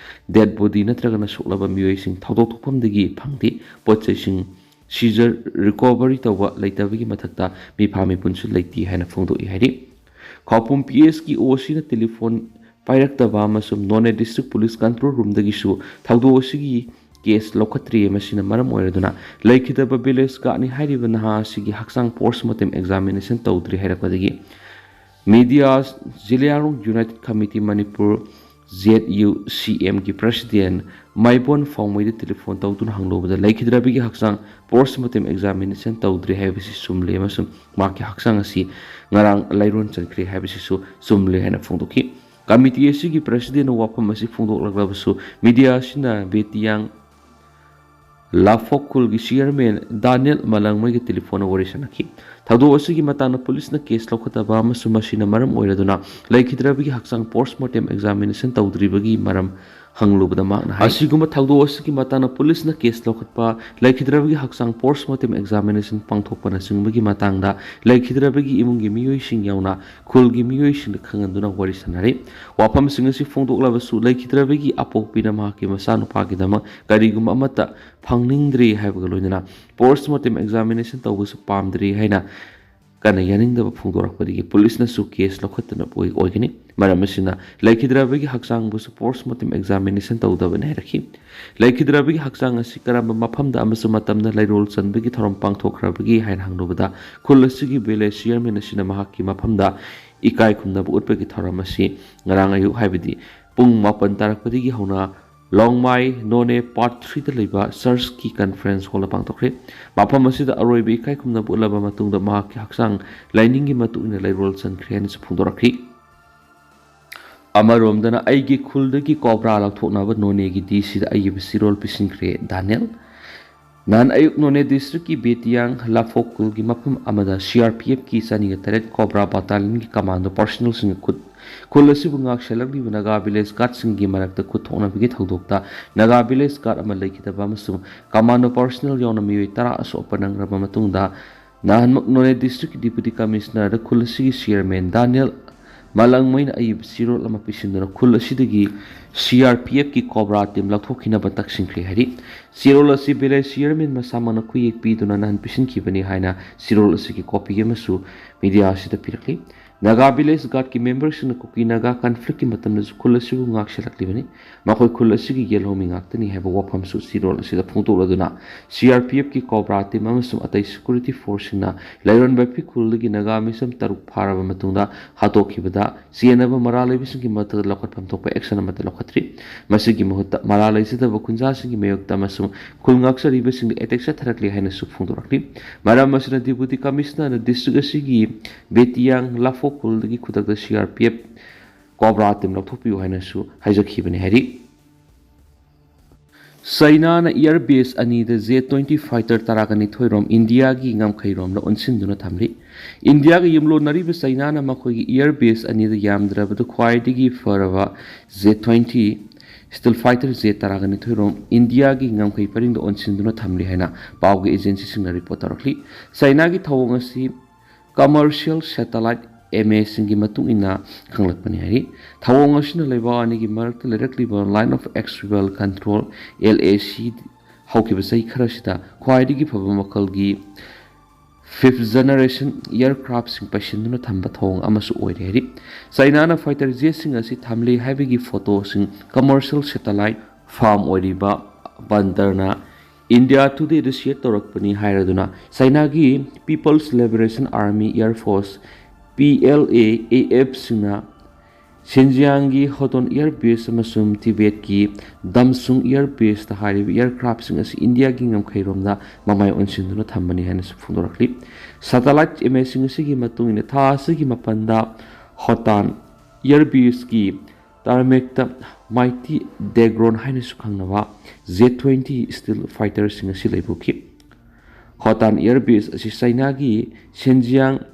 Dead body ꯅꯠꯇ꯭ꯔꯒꯅ ꯁꯣꯛꯂꯕ ꯃꯤꯑꯣꯏꯁꯤꯡ ꯊꯧꯗꯣꯛ ꯊꯣꯛꯐꯝꯗꯒꯤ ꯐꯪꯗꯦ꯫ ꯄꯣꯠ ꯆꯩꯁꯤꯡ seizure, recovery ꯇꯧꯕ ꯂꯩꯇꯕꯒꯤ ꯃꯊꯛꯇ ꯃꯤꯐꯥ ꯃꯤꯄꯨꯟꯁꯨ ꯂꯩꯇꯦ ꯍꯥꯏꯅ ꯐꯣꯡꯗꯣꯛꯏ ꯍꯥꯏꯔꯤ꯫ ꯈꯧꯄꯨꯝ PS ꯀꯤ OC ꯅ telephone ꯄꯥꯏꯔꯛꯇꯕ ꯑꯃꯁꯨꯡ Noney District Police control roomꯗꯒꯤꯁꯨ ꯊꯧꯗꯣꯛ ꯑꯁꯤꯒꯤ case ꯂꯧꯈꯠꯇ꯭ꯔꯤ꯫ ꯃꯁꯤꯅ ꯃꯔꯝ ꯑꯣꯏꯔꯗꯨꯅ ꯂꯩꯈꯤꯗꯕ village guardꯅꯤ ꯍꯥꯏꯔꯤꯕ ꯅꯍꯥ ꯑꯁꯤꯒꯤ ꯍꯛꯆꯥꯡ post mortem examination ꯇꯧꯗ꯭ꯔꯤ ꯍꯥꯏꯔꯛꯄꯗꯒꯤ media, Zeliangrong United Committee Manipur, ZUCM ꯒꯤ president ꯃꯥꯏꯕꯣꯟ ꯐꯥꯎꯃꯩꯗ telephone ꯇꯧꯗꯨꯅ ꯍꯪꯂꯨꯕꯗ ꯂꯩꯈꯤꯗ꯭ꯔꯕꯒꯤ ꯍꯛꯆꯥꯡ post mortem examination ꯇꯧꯗ꯭ꯔꯤ ꯍꯥꯏꯕꯁꯤ ꯆꯨꯝꯂꯦ ꯑꯃꯁꯨꯡ ꯃꯍꯥꯛꯀꯤ ꯍꯛꯆꯥꯡ ꯑꯁꯤ ꯉꯔꯥꯡ ꯂꯥꯏꯔꯣꯟ ꯆꯟꯈ꯭ꯔꯦ ꯍꯥꯏꯕꯁꯤꯁꯨ ꯆꯨꯝꯂꯦ ꯍꯥꯏꯅ ꯐꯣꯡꯗꯣꯛꯈꯤ꯫ Committee ꯑꯁꯤꯒꯤ presidentꯅ ꯋꯥꯐꯝ ꯑꯁꯤ ꯐꯣꯡꯗꯣꯛꯂꯛꯂꯕꯁꯨ media ꯑꯁꯤꯅ ꯕꯦꯇꯤꯌꯥꯡ ꯂꯥꯐꯣꯛ ꯈꯨꯜꯒꯤ chairman ꯗꯥꯅꯤꯌꯦꯜ ꯃꯂꯪꯃꯩꯒ telephone ꯋꯥꯔꯤ ꯁꯥꯟꯅꯈꯤ꯫ ꯊꯧꯗꯣꯛ ꯑꯁꯤꯒꯤ ꯃꯇꯥꯡꯗ policeꯅ case ꯂꯧꯈꯠꯇꯕ ꯑꯃꯁꯨꯡ ꯃꯁꯤꯅ ꯃꯔꯝ ꯑꯣꯏꯔꯗꯨꯅ ꯂꯩꯈꯤꯗ꯭ꯔꯕꯒꯤ ꯍꯛꯆꯥꯡ post mortem examination ꯇꯧꯗ꯭ꯔꯤꯕꯒꯤ ꯃꯔꯝ ꯍꯪꯂꯨꯕꯗ ꯃꯍꯥꯛꯅ ꯍꯥꯏ, ꯑꯁꯤꯒꯨꯝꯕ ꯊꯧꯗꯣꯛ ꯑꯁꯤꯒꯤ ꯃꯇꯥꯡꯗ policeꯅ case ꯂꯧꯈꯠꯄ, ꯂꯩꯈꯤꯗ꯭ꯔꯕꯒꯤ ꯍꯛꯆꯥꯡ post mortem examination ꯄꯥꯡꯊꯣꯛꯄꯅꯆꯤꯡꯕꯒꯤ ꯃꯇꯥꯡꯗ ꯂꯩꯈꯤꯗ꯭ꯔꯕꯒꯤ ꯏꯃꯨꯡꯒꯤ ꯃꯤꯑꯣꯏꯁꯤꯡ ꯌꯥꯎꯅ ꯈꯨꯜꯒꯤ ꯃꯤꯑꯣꯏꯁꯤꯡꯗ ꯈꯪꯍꯟꯗꯨꯅ ꯋꯥꯔꯤ ꯁꯥꯟꯅꯔꯤ꯫ ꯋꯥꯐꯝꯁꯤꯡ ꯑꯁꯤ ꯐꯣꯡꯗꯣꯛꯂꯕꯁꯨ ꯂꯩꯈꯤꯗ꯭ꯔꯕꯒꯤ ꯑꯄꯣꯛꯄꯤꯅ ꯃꯍꯥꯛꯀꯤ ꯃꯆꯥꯅꯨꯄꯥꯒꯤꯗꯃꯛ ꯀꯔꯤꯒꯨꯝꯕ ꯑꯃꯠꯇ ꯐꯪꯅꯤꯡꯗ꯭ꯔꯤ ꯍꯥꯏꯕꯒ ꯂꯣꯏꯅꯅ post mortem examination ꯇꯧꯕꯁꯨ ꯄꯥꯝꯗ꯭ꯔꯤ ꯍꯥꯏꯅ ꯀꯟꯅ ꯌꯥꯅꯤꯡꯗꯕ ꯐꯣꯡꯗꯣꯔꯛꯄꯗꯒꯤ policeꯅꯁꯨ case ꯂꯧꯈꯠꯇꯅ ꯑꯣꯏ-, ꯑꯣꯏꯒꯅꯤ꯫ ꯃꯔꯝ ꯑꯁꯤꯅ ꯂꯩꯈꯤꯗ꯭ꯔꯕꯒꯤ ꯍꯛꯆꯥꯡꯕꯨꯁꯨ post mortem examination ꯇꯧꯗꯕꯅꯤ ꯍꯥꯏꯔꯛꯈꯤ꯫ ꯂꯩꯈꯤꯗ꯭ꯔꯕꯒꯤ ꯍꯛꯆꯥꯡ ꯑꯁꯤ ꯀꯔꯝꯕ ꯃꯐꯝꯗ ꯑꯃꯁꯨꯡ ꯃꯇꯝꯗ ꯂꯩꯔꯣꯜ ꯆꯟꯕꯒꯤ ꯊꯧꯔꯝ ꯄꯥꯡꯊꯣꯛꯈ꯭ꯔꯕꯒꯦ ꯍꯥꯏꯅ ꯍꯪꯂꯨꯕꯗ ꯈꯨꯜ ꯑꯁꯤꯒꯤ village chairman ꯑꯁꯤꯅ ꯃꯍꯥꯛꯀꯤ ꯃꯐꯝꯗ ꯏꯀꯥꯏ ꯈꯨꯝꯅꯕ ꯎꯠꯄꯒꯤ ꯊꯧꯔꯝ ꯑꯁꯤ ꯉꯔꯥꯡ ꯑꯌꯨꯛ, ꯍꯥꯏꯕꯗꯤ ꯄꯨꯡ ꯃꯥꯄꯟ ꯇꯥꯔꯛꯄꯗꯒꯤ ꯍꯧꯅ ꯂꯣꯡꯃꯥꯏ ꯅꯣꯅꯦ part threeꯗ ꯂꯩꯕ churchꯀꯤ conference hallꯗ ꯄꯥꯡꯊꯣꯛꯈ꯭ꯔꯦ꯫ ꯃꯐꯝ ꯑꯁꯤꯗ ꯑꯔꯣꯏꯕ ꯏꯀꯥꯏ ꯈꯨꯝꯅꯕ ꯎꯠꯂꯕ ꯃꯇꯨꯡꯗ ꯃꯍꯥꯛꯀꯤ ꯍꯛꯆꯥꯡ ꯂꯥꯏꯅꯤꯡꯒꯤ ꯃꯇꯨꯡ ꯏꯟꯅ ꯂꯩꯔꯣꯜ ꯆꯟꯈ꯭ꯔꯦ ꯍꯥꯏꯅꯁꯨ ꯐꯣꯡꯗꯣꯔꯛꯈꯤ꯫ ꯑꯃꯔꯣꯝꯗꯅ ꯑꯩꯒꯤ ꯈꯨꯜꯗꯒꯤ ꯀꯣꯕ꯭ꯔꯥ ꯂꯧꯊꯣꯛꯅꯕ ꯅꯣꯅꯦꯒꯤ ꯗꯤ ꯁꯤꯗ ꯑꯏꯕ ꯆꯦꯔꯣꯜ ꯄꯤꯁꯤꯟꯈ꯭ꯔꯦ ꯗꯥꯅꯤꯌꯦꯜ꯫ ꯅꯍꯥꯟ ꯑꯌꯨꯛ ꯅꯣꯅꯦ ꯗꯤꯁꯇ꯭ꯔꯤꯛꯀꯤ ꯕꯦꯇꯤꯌꯥꯡ ꯂꯥꯐꯣꯛ ꯈꯨꯜꯒꯤ ꯃꯐꯝ ꯑꯃꯗ ꯁꯤ ꯑꯥꯔ ꯄꯤ ꯑꯦꯐꯀꯤ ꯆꯅꯤꯒ ꯇꯔꯦꯠ ꯀꯣꯕ꯭ꯔꯥ ꯕꯠꯇꯥꯂꯤꯌꯟꯒꯤ ꯀꯃꯥꯟꯗꯣ ꯄꯔꯁꯅꯦꯜꯁꯤꯡꯒ ꯈꯨꯠ, ꯈꯨꯜ ꯑꯁꯤꯕꯨ ꯉꯥꯛ ꯁꯦꯜꯂꯛꯂꯤꯕ ꯅꯥꯒꯥ ꯚꯤꯂꯦꯖ ꯒꯥꯔꯗꯁꯤꯡꯒꯤ ꯃꯔꯛꯇ ꯈꯨꯠ ꯊꯣꯛꯅꯕꯒꯤ ꯊꯧꯗꯣꯛꯇ ꯅꯥꯒꯥ ꯚꯤꯂꯦꯖ ꯒꯥꯔꯗ ꯑꯃ ꯂꯩꯈꯤꯗꯕ ꯑꯃꯁꯨꯡ ꯀꯃꯥꯟꯗꯣ ꯄꯔꯁꯅꯦꯜ ꯌꯥꯎꯅ ꯃꯤꯑꯣꯏ ꯇꯔꯥ ꯑꯁꯣꯛꯄ ꯅꯪꯂꯕ ꯃꯇꯨꯡꯗ, ꯅꯍꯥꯟꯃꯛ ꯅꯣꯅꯦ ꯗꯤꯁꯇ꯭ꯔꯤꯛꯀꯤ ꯗꯤꯄꯨꯇꯤ ꯀꯃꯤꯁꯅꯔꯗ ꯈꯨꯜ ꯑꯁꯤꯒꯤ ꯆꯤꯌꯔꯃꯦꯟ ꯗꯥꯅꯤꯌꯦꯜ ꯃꯥꯂꯪꯃꯩꯅ ꯑꯏꯕ ꯆꯦꯔꯣꯜ ꯑꯃ ꯄꯤꯁꯤꯟꯗꯨꯅ ꯈꯨꯜ ꯑꯁꯤꯗꯒꯤ ꯁꯤ ꯑꯥꯔ ꯄꯤ ꯑꯦꯐꯀꯤ ꯀꯣꯕ꯭ꯔꯥ ꯇꯤꯝ ꯂꯧꯊꯣꯛꯈꯤꯅꯕ ꯇꯛꯁꯤꯟꯈ꯭ꯔꯦ ꯍꯥꯏꯔꯤ꯫ ꯆꯦꯔꯣꯜ ꯑꯁꯤ ꯚꯤꯂꯦꯖ ꯆꯤꯌꯔꯃꯦꯟ ꯃꯁꯥꯃꯛꯅ ꯈꯨꯌꯦꯛ ꯄꯤꯗꯨꯅ ꯅꯍꯥꯟ ꯄꯤꯁꯤꯟꯈꯤꯕꯅꯤ ꯍꯥꯏꯅ ꯆꯦꯔꯣꯜ ꯑꯁꯤꯒꯤ ꯀꯣꯄꯤ ꯑꯃꯁꯨ ꯃꯤꯗꯤꯌꯥ ꯑꯁꯤꯗ ꯄꯤꯔꯛꯂꯤ꯫ ꯅꯥꯒꯥ ꯚꯤꯂꯦꯖ ꯒꯥꯔꯗꯀꯤ ꯃꯦꯝꯕꯔꯁꯤꯡꯅ ꯀꯨꯀꯤ ꯅꯥꯒꯥ ꯀꯟꯐ꯭ꯂꯤꯛꯀꯤ ꯃꯇꯝꯗꯁꯨ ꯈꯨꯜ ꯑꯁꯤꯕꯨ ꯉꯥꯛ ꯁꯦꯜꯂꯛꯂꯤꯕꯅꯤ꯫ ꯃꯈꯣꯏ ꯈꯨꯜ ꯑꯁꯤꯒꯤ ꯌꯦꯜꯍꯧꯃꯤ ꯉꯥꯛꯇꯅꯤ ꯍꯥꯏꯕ ꯋꯥꯐꯝꯁꯨ ꯆꯦꯔꯣꯜ ꯑꯁꯤꯗ ꯐꯣꯡꯗꯣꯛꯂꯗꯨꯅ, ꯁꯤ ꯑꯥꯔ ꯄꯤ ꯑꯦꯐꯀꯤ ꯀꯣꯕ꯭ꯔꯥ ꯇꯤꯝ ꯑꯃꯁꯨꯡ ꯑꯇꯩ ꯁꯦꯀ꯭ꯌꯨꯔꯤꯇꯤ ꯐꯣꯔꯁꯁꯤꯡꯅ ꯂꯩꯔꯣꯟ ꯕꯦꯐꯤ ꯈꯨꯜꯗꯒꯤ ꯅꯥꯒꯥ ꯃꯤꯁꯝ ꯇꯔꯨꯛ ꯐꯥꯔꯕ ꯃꯇꯨꯡꯗ ꯍꯥꯠꯇꯣꯛꯈꯤꯕꯗ ꯆꯦꯟꯅꯕ ꯃꯔꯥꯜ ꯂꯩꯕꯁꯤꯡꯒꯤ ꯃꯊꯛꯇ ꯂꯧꯈꯠꯐꯝ ꯊꯣꯛꯄ ꯑꯦꯛꯁꯟ ꯑꯃꯠꯇ ꯂꯧꯈꯠꯇ꯭ꯔꯤ꯫ ꯃꯁꯤꯒꯤ ꯃꯍꯨꯠꯇ ꯃꯔꯥꯜ ꯂꯩꯖꯗꯕ ꯈꯨꯟꯖꯥꯁꯤꯡꯒꯤ ꯃꯥꯌꯣꯛꯇ ꯑꯃꯁꯨꯡ ꯈꯨꯜ ꯉꯥꯛꯆꯔꯤꯕꯁꯤꯡꯗ ꯑꯦꯇꯦꯛ ꯆꯠꯊꯔꯛꯂꯤ ꯍꯥꯏꯅꯁꯨ ꯐꯣꯡꯗꯣꯔꯛꯂꯤ꯫ ꯃꯔꯝ ꯑꯁꯤꯅ ꯗꯤꯄꯨꯇꯤ ꯀꯃꯤꯁꯅꯔꯅ ꯗꯤꯁꯇ꯭ꯔꯤꯛ ꯑꯁꯤꯒꯤ ꯕꯦꯇꯤꯌꯥꯡ ꯂꯥꯐꯣꯛ ꯈꯨꯜꯗꯒꯤ ꯈꯨꯗꯛꯇ ꯁꯤ R P F cobra team ꯂꯧꯊꯣꯛꯄꯤꯌꯨ ꯍꯥꯏꯅꯁꯨ ꯍꯥꯏꯖꯈꯤꯕꯅꯤ ꯍꯥꯏꯔꯤ꯫ ꯆꯩꯅꯥꯅ ꯏꯌꯔ ꯕꯦꯁ ꯑꯅꯤꯗ ꯖꯦ ꯇ꯭ꯋꯦꯟꯇꯤ ꯐꯥꯏꯇꯔ ꯇꯔꯥꯒ ꯅꯤꯊꯣꯏꯔꯣꯝ ꯏꯟꯗꯤꯌꯥꯒꯤ ꯉꯝꯈꯩꯔꯣꯝꯗ ꯑꯣꯟꯁꯤꯟꯗꯨꯅ ꯊꯝꯂꯤ꯫ ꯏꯟꯗꯤꯌꯥꯒ ꯌꯨꯝꯂꯣꯟꯅꯔꯤꯕ ꯆꯩꯅꯥꯅ ꯃꯈꯣꯏꯒꯤ ꯏꯌꯔ ꯕꯦꯁ ꯑꯅꯤꯗ ꯌꯥꯝꯗ꯭ꯔꯕꯗ ꯈ꯭ꯋꯥꯏꯗꯒꯤ ꯐꯔꯕ J twenty stealth fighter J ꯇꯔꯥꯒ ꯅꯤꯊꯣꯏꯔꯣꯝ ꯏꯟꯗꯤꯌꯥꯒꯤ ꯉꯝꯈꯩ ꯄꯔꯤꯡꯗ ꯑꯣꯟꯁꯤꯟꯗꯨꯅ ꯊꯝꯂꯤ ꯍꯥꯏꯅ ꯄꯥꯎꯒꯤ ꯑꯦꯖꯦꯟꯁꯤꯁꯤꯡꯅ ꯔꯤꯄꯣꯔꯠ ꯇꯧꯔꯛꯂꯤ꯫ ꯆꯩꯅꯥꯒꯤ ꯊꯧꯑꯣꯡ ꯑꯁꯤ ꯀꯃꯔꯁꯤꯌꯦꯜ ꯁꯦꯇꯦꯂꯥꯏꯠ ꯑꯦꯝ ꯑꯦꯁꯤꯡꯒꯤ ꯃꯇꯨꯡ ꯏꯟꯅ ꯈꯪꯂꯛꯄꯅꯤ ꯍꯥꯏꯔꯤ꯫ ꯊꯧꯑꯣꯡ ꯑꯁꯤꯅ ꯂꯩꯕꯥꯛ ꯑꯅꯤꯒꯤ ꯃꯔꯛꯇ ꯂꯩꯔꯛꯂꯤꯕ Line of Actual Control, L A ꯁꯤ, ꯍꯧꯈꯤꯕ ꯆꯍꯤ ꯈꯔꯁꯤꯗ ꯈ꯭ꯋꯥꯏꯗꯒꯤ ꯐꯕ ꯃꯈꯜꯒꯤ fifth generation aircraftꯁꯤꯡ ꯄꯩꯁꯤꯟꯗꯨꯅ ꯊꯝꯕ ꯊꯧꯑꯣꯡ ꯑꯃꯁꯨ ꯑꯣꯏꯔꯦ ꯍꯥꯏꯔꯤ꯫ ꯆꯩꯅꯥꯅ ꯐꯥꯏꯇꯔ ꯖꯦꯠꯁꯤꯡ ꯑꯁꯤ ꯊꯝꯂꯤ ꯍꯥꯏꯕꯒꯤ ꯐꯣꯇꯣꯁꯤꯡ ꯀꯃꯔꯁꯤꯌꯦꯜ ꯁꯦꯇꯦꯂꯥꯏꯠ ꯐꯥꯔꯝ ꯑꯣꯏꯔꯤꯕ ꯕꯟꯗꯔꯅ ꯏꯟꯗꯤꯌꯥ ꯇꯨꯗꯦꯗ ꯁꯤꯌꯔ ꯇꯧꯔꯛꯄꯅꯤ ꯍꯥꯏꯔꯗꯨꯅ, ꯆꯩꯅꯥꯒꯤ People's Liberation Army, Air Force, P L A A ꯑꯦꯐꯁꯤꯡꯅ ꯁꯤꯟꯖꯤꯌꯥꯡꯒꯤ ꯍꯣꯇꯣꯟ ꯏꯌꯔ ꯕꯦꯁ ꯑꯃꯁꯨꯡ ꯇꯤꯕꯦꯠꯀꯤ ꯗꯝꯁꯨꯡ ꯏꯌꯔ ꯕꯦꯁꯇ ꯍꯥꯏꯔꯤꯕ ꯏꯌꯔꯀ꯭ꯔꯥꯐꯁꯤꯡ ꯑꯁꯤ ꯏꯟꯗꯤꯌꯥꯒꯤ ꯉꯝꯈꯩꯔꯣꯝꯗ ꯃꯃꯥꯏ ꯑꯣꯟꯁꯤꯟꯗꯨꯅ ꯊꯝꯕꯅꯤ ꯍꯥꯏꯅꯁꯨ ꯐꯣꯡꯗꯣꯔꯛꯂꯤ꯫ ꯁꯦꯇꯦꯂꯥꯏꯠ ꯏꯃꯦꯖꯁꯤꯡ ꯑꯁꯤꯒꯤ ꯃꯇꯨꯡ ꯏꯟꯅ ꯊꯥ ꯑꯁꯤꯒꯤ ꯃꯥꯄꯟꯗ ꯍꯣꯇꯥꯟ Air Baseꯀꯤ tarmacꯇ Mighty Dagron ꯍꯥꯏꯅꯁꯨ ꯈꯪꯅꯕ J twenty stealth fighterꯁꯤꯡ ꯑꯁꯤ ꯂꯩꯕ ꯎꯈꯤ꯫ Hotan Air Base ꯑꯁꯤ ꯆꯥꯏꯅꯥꯒꯤ Xinjiang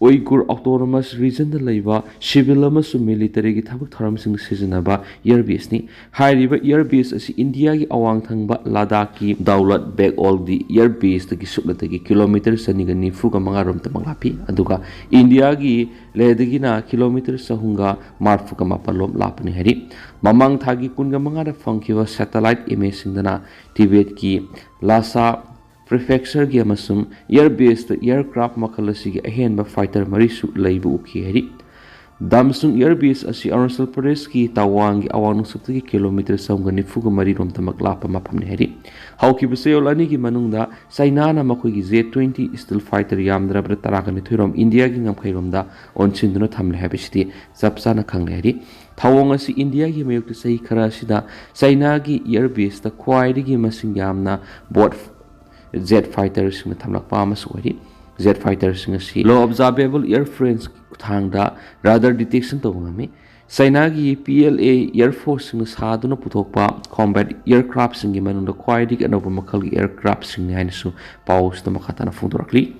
Uyghur Autonomous Regionꯗ ꯂꯩꯕ civil ꯑꯃꯁꯨꯡ militaryꯒꯤ ꯊꯕꯛ ꯊꯧꯔꯝꯁꯤꯡꯗ ꯁꯤꯖꯤꯟꯅꯕ air baseꯅꯤ꯫ ꯍꯥꯏꯔꯤꯕ air base ꯑꯁꯤ ꯏꯟꯗꯤꯌꯥꯒꯤ ꯑꯋꯥꯡ ꯊꯪꯕ ꯂꯗꯥꯈꯀꯤ ꯗꯧꯂꯠ ꯕꯦꯒ ꯑꯣꯜꯗꯤ air baseꯇꯒꯤ ꯁꯨꯞꯅꯇꯒꯤ ꯀꯤꯂꯣꯃꯤꯇꯔ ꯆꯅꯤꯒ ꯅꯤꯐꯨꯒ ꯃꯉꯥ ꯔꯣꯝꯇꯃꯛ ꯂꯥꯞꯄꯤ, ꯑꯗꯨꯒ ꯏꯟꯗꯤꯌꯥꯒꯤ ꯂꯦꯍꯗꯒꯤꯅ ꯀꯤꯂꯣꯃꯤꯇꯔ ꯆꯍꯨꯝꯒ ꯃꯔꯐꯨꯒ ꯃꯥꯄꯜ ꯂꯣꯝ ꯂꯥꯞꯄꯅꯤ ꯍꯥꯏꯔꯤ꯫ ꯃꯃꯥꯡ ꯊꯥꯒꯤ ꯀꯨꯟꯒ ꯃꯉꯥꯗ ꯐꯪꯈꯤꯕ satellite imageꯁꯤꯡꯗꯅ ꯇꯤꯕꯦꯠꯀꯤ ꯂꯥꯁꯥ prefectureꯒꯤ ꯑꯃꯁꯨꯡ air baseꯇ aircraft ꯃꯈꯜ ꯑꯁꯤꯒꯤ ꯑꯍꯦꯟꯕ fighter ꯃꯔꯤꯁꯨ ꯂꯩꯕ ꯎꯈꯤ ꯍꯥꯏꯔꯤ꯫ Damsung air base ꯑꯁꯤ ꯑꯔꯨꯅꯥꯆꯜ ꯄ꯭ꯔꯗꯦꯁꯀꯤ ꯇꯋꯥꯡꯒꯤ ꯑꯋꯥꯡ ꯅꯣꯡꯆꯨꯞꯇꯒꯤ ꯀꯤꯂꯣꯃꯤꯇꯔ ꯆꯍꯨꯝꯒ ꯅꯤꯐꯨꯒ ꯃꯔꯤ ꯔꯣꯝꯇꯃꯛ ꯂꯥꯞꯄ ꯃꯐꯝꯅꯤ ꯍꯥꯏꯔꯤ꯫ ꯍꯧꯈꯤꯕ ꯆꯌꯣꯜ ꯑꯅꯤꯒꯤ ꯃꯅꯨꯡꯗ ꯆꯥꯏꯅꯥꯅ ꯃꯈꯣꯏꯒꯤ J twenty stealth fighter ꯌꯥꯝꯗ꯭ꯔꯕꯗ ꯇꯔꯥꯒ ꯅꯤꯊꯣꯏ ꯔꯣꯝ ꯏꯟꯗꯤꯌꯥꯒꯤ ꯉꯝꯈꯩꯔꯣꯝꯗ ꯑꯣꯟꯁꯤꯟꯗꯨꯅ ꯊꯝꯂꯦ ꯍꯥꯏꯕꯁꯤꯗꯤ ꯆꯞ ꯆꯥꯅ ꯈꯪꯂꯦ ꯍꯥꯏꯔꯤ꯫ ꯊꯧꯑꯣꯡ ꯑꯁꯤ ꯏꯟꯗꯤꯌꯥꯒꯤ ꯃꯥꯌꯣꯛꯇ ꯆꯍꯤ ꯈꯔ ꯑꯁꯤꯗ ꯆꯥꯏꯅꯥꯒꯤ air baseꯇ ꯈ꯭ꯋꯥꯏꯗꯒꯤ ꯃꯁꯤꯡ ꯌꯥꯝꯅ ꯕꯣꯠ jet fighterꯁꯤꯡꯅ ꯊꯝꯂꯛꯄ ꯑꯃꯁꯨ ꯑꯣꯏꯔꯤ꯫ Jet fighterꯁꯤꯡ ꯑꯁꯤ low observable air frenzy ꯈꯨꯠꯊꯥꯡꯗ radar detection ꯇꯧꯕ ꯉꯝꯃꯤ꯫ ꯆꯥꯏꯅꯥꯒꯤ P L A air forceꯁꯤꯡꯅ ꯁꯥꯗꯨꯅ ꯄꯨꯊꯣꯛꯄ combat aircraftꯁꯤꯡꯒꯤ ꯃꯅꯨꯡꯗ ꯈ꯭ꯋꯥꯏꯗꯒꯤ ꯑꯅꯧꯕ ꯃꯈꯜꯒꯤ aircraftꯁꯤꯡꯅꯤ ꯍꯥꯏꯅꯁꯨ ꯄꯥꯎꯁꯤꯗ ꯃꯈꯥ ꯇꯥꯅ ꯐꯣꯡꯗꯣꯔꯛꯂꯤ꯫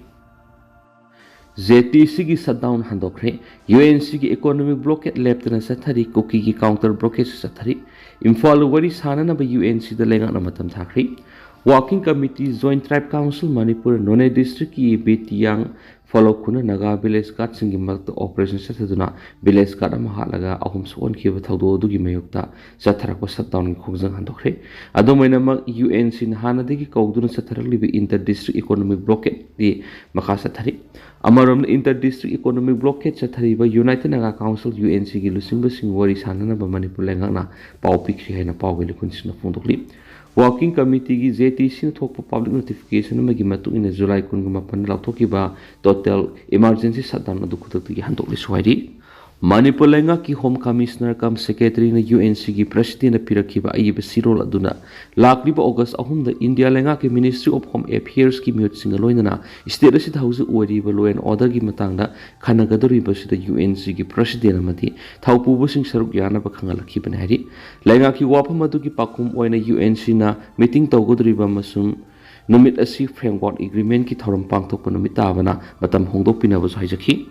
J T Cꯒꯤ shutdown ꯍꯟꯗꯣꯛꯈ꯭ꯔꯦ꯫ UNCꯒꯤ economic blockade ꯂꯦꯞꯇꯅ ꯆꯠꯊꯔꯤ, ꯀꯨꯀꯤꯒꯤ counter blockadeꯁꯨ ꯆꯠꯊꯔꯤ꯫ ꯏꯝꯐꯥꯜ ꯋꯥꯔꯤ ꯁꯥꯅꯅꯕ UNCꯗ ꯂꯩꯉꯥꯛꯅ ꯃꯇꯝ ꯊꯥꯈ꯭ꯔꯦ꯫ Working Committee, Joint Tribe Council Manipur, Noney districtꯀꯤ ꯕꯦꯇꯤꯌꯥꯡ ꯐꯂꯣ ꯈꯨꯟꯅ ꯅꯥꯒꯥ village guardꯁꯤꯡꯒꯤ ꯃꯔꯛꯇ operation ꯆꯠꯊꯗꯨꯅ village guard ꯑꯃ ꯍꯥꯠꯂꯒ ꯑꯍꯨꯝ ꯁꯣꯛꯍꯟꯈꯤꯕ ꯊꯧꯗꯣꯛ ꯑꯗꯨꯒꯤ ꯃꯥꯌꯣꯛꯇ ꯆꯠꯊꯔꯛꯄ shutdownꯒꯤ ꯈꯣꯡꯖꯪ ꯍꯟꯗꯣꯛꯈ꯭ꯔꯦ꯫ ꯑꯗꯨꯝ ꯑꯣꯏꯅꯃꯛ, UNCꯅ ꯍꯥꯟꯅꯗꯒꯤ ꯀꯧꯗꯨꯅ ꯆꯠꯊꯔꯛꯂꯤꯕ inter district economic blockadeꯗꯤ ꯃꯈꯥ ꯆꯠꯊꯔꯤ꯫ ꯑꯃꯔꯣꯝꯗ, inter district economic blockade ꯆꯠꯊꯔꯤꯕ United Naga Council, UNCꯒꯤ ꯂꯨꯆꯤꯡꯕꯁꯤꯡ ꯋꯥꯔꯤ ꯁꯥꯅꯅꯕ ꯃꯅꯤꯄꯨꯔ ꯂꯩꯉꯥꯛꯅ ꯄꯥꯎ ꯄꯤꯈ꯭ꯔꯦ ꯍꯥꯏꯅ ꯄꯥꯎꯒꯤ ꯂꯤꯈꯨꯟꯁꯤꯡꯅ ꯐꯣꯡꯗꯣꯛꯂꯤ꯫ Working Committeeꯒꯤ, JTCꯅ ꯊꯣꯛꯄ public notification ꯑꯃꯒꯤ ꯃꯇꯨꯡ ꯏꯟꯅ, ꯖꯨꯂꯥꯏ ꯀꯨꯟꯒ ꯃꯥꯄꯟꯗ ꯂꯥꯎꯊꯣꯛꯈꯤꯕ total emergency shutdown ꯑꯗꯨ ꯈꯨꯗꯛꯇꯒꯤ ꯍꯟꯗꯣꯛꯂꯦꯁꯨ ꯍꯥꯏꯔꯤ꯫ ꯃꯅꯤꯄꯨꯔ ꯂꯩꯉꯥꯛꯀꯤ Home Commissioner cum Secretary ꯅ ꯌꯨ ꯑꯦꯟ ꯁꯤꯒꯤ President ꯅ ꯄꯤꯔꯛꯈꯤꯕ ꯑꯏꯕ ꯆꯦꯔꯣꯜ ꯑꯗꯨꯅ ꯂꯥꯛꯂꯤꯕ August ꯑꯍꯨꯝꯗ ꯏꯟꯗꯤꯌꯥ ꯂꯩꯉꯥꯛꯀꯤ Ministry of Home Affairs ꯀꯤ ꯃꯤꯍꯨꯠꯁꯤꯡꯒ ꯂꯣꯏꯅꯅ state ꯑꯁꯤꯗ ꯍꯧꯖꯤꯛ ꯑꯣꯏꯔꯤꯕ law and order ꯒꯤ ꯃꯇꯥꯡꯗ ꯈꯟꯅꯒꯗꯧꯔꯤꯕꯁꯤꯗ ꯌꯨ ꯑꯦꯟ ꯁꯤꯒꯤ President ꯑꯃꯗꯤ ꯊꯧꯄꯨꯕꯁꯤꯡ ꯁꯔꯨꯛ ꯌꯥꯅꯕ ꯈꯪꯍꯜꯂꯛꯈꯤꯕꯅꯤ ꯍꯥꯏꯔꯤ꯫ ꯂꯩꯉꯥꯛꯀꯤ ꯋꯥꯐꯝ ꯑꯗꯨꯒꯤ ꯄꯥꯎꯈꯨꯝ ꯑꯣꯏꯅ ꯌꯨ ꯑꯦꯟ ꯁꯤꯅ meeting ꯇꯧꯒꯗꯧꯔꯤꯕ ꯑꯃꯁꯨꯡ ꯅꯨꯃꯤꯠ ꯑꯁꯤ Framework Agreement ꯀꯤ ꯊꯧꯔꯝ ꯄꯥꯡꯊꯣꯛꯄ ꯅꯨꯃꯤꯠ ꯇꯥꯕꯅ ꯃꯇꯝ ꯍꯣꯡꯗꯣꯛꯄꯤꯅꯕꯁꯨ ꯍꯥꯏꯖꯈꯤ꯫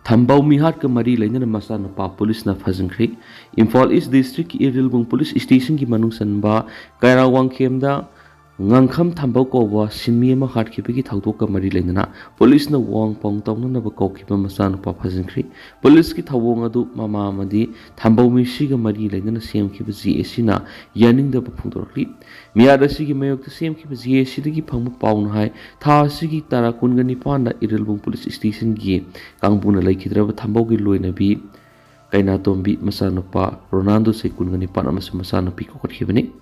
ꯊꯝꯕꯧ ꯃꯤꯍꯥꯠꯀ ꯃꯔꯤ ꯂꯩꯅꯅ ꯃꯆꯥꯅꯨꯄꯥ ꯄꯨꯂꯤꯁꯅ ꯐꯥꯖꯤꯟꯈ꯭ꯔꯦ꯫ ꯏꯝꯐꯥꯜ East District ꯀꯤ ꯏꯔꯤꯜꯕꯨꯡ ꯄꯨꯂꯤꯁ station ꯒꯤ ꯃꯅꯨꯡ ꯆꯟꯕ ꯀꯩꯔꯥꯋꯥꯡꯈꯦꯝꯗ ꯉꯥꯡꯈꯝ ꯊꯝꯕꯧ ꯀꯧꯕ ꯁꯤꯟꯃꯤ ꯑꯃ ꯍꯥꯠꯈꯤꯕꯒꯤ ꯊꯧꯗꯣꯛꯀ ꯃꯔꯤ ꯂꯩꯅꯅ ꯄꯨꯂꯤꯁꯅ ꯋꯥꯡ ꯄꯥꯎ ꯇꯧꯅꯅꯕ ꯀꯧꯈꯤꯕ ꯃꯆꯥꯅꯨꯄꯥ ꯐꯥꯖꯤꯟꯈ꯭ꯔꯦ꯫ ꯄꯨꯂꯤꯁꯀꯤ ꯊꯧꯑꯣꯡ ꯑꯗꯨ ꯃꯃꯥ ꯑꯃꯗꯤ ꯊꯝꯕꯧ ꯃꯤꯁꯤꯒ ꯃꯔꯤ ꯂꯩꯅꯅ ꯁꯦꯝꯈꯤꯕ ꯖꯦ ꯑꯦ ꯁꯤꯅ ꯌꯥꯅꯤꯡꯗꯕ ꯐꯣꯡꯗꯣꯔꯛꯂꯤ꯫ ꯃꯤꯍꯥꯠ ꯑꯁꯤꯒꯤ ꯃꯥꯌꯣꯛꯇ ꯁꯦꯝꯈꯤꯕ ꯖꯦ ꯑꯦ ꯁꯤꯗꯒꯤ ꯐꯪꯕ ꯄꯥꯎꯅ ꯍꯥꯏ, ꯊꯥ ꯑꯁꯤꯒꯤ ꯇꯔꯥ ꯀꯨꯟꯒ ꯅꯤꯄꯥꯟꯗ ꯏꯔꯤꯜꯕꯨꯡ ꯄꯨꯂꯤꯁ station ꯒꯤ ꯀꯥꯡꯕꯨꯅ ꯂꯩꯈꯤꯗ꯭ꯔꯕ ꯊꯝꯕꯧꯒꯤ ꯂꯣꯏꯅꯕꯤ ꯀꯩꯅꯥꯇꯣꯝꯕꯤ, ꯃꯆꯥꯅꯨꯄꯥ ꯔꯣꯅꯥꯜꯗꯣ, ꯆꯍꯤ ꯀꯨꯟꯒ ꯅꯤꯄꯥꯟ, ꯑꯃꯁꯨꯡ ꯃꯆꯥꯅꯨꯄꯤ ꯀꯧꯈꯠꯈꯤꯕꯅꯤ꯫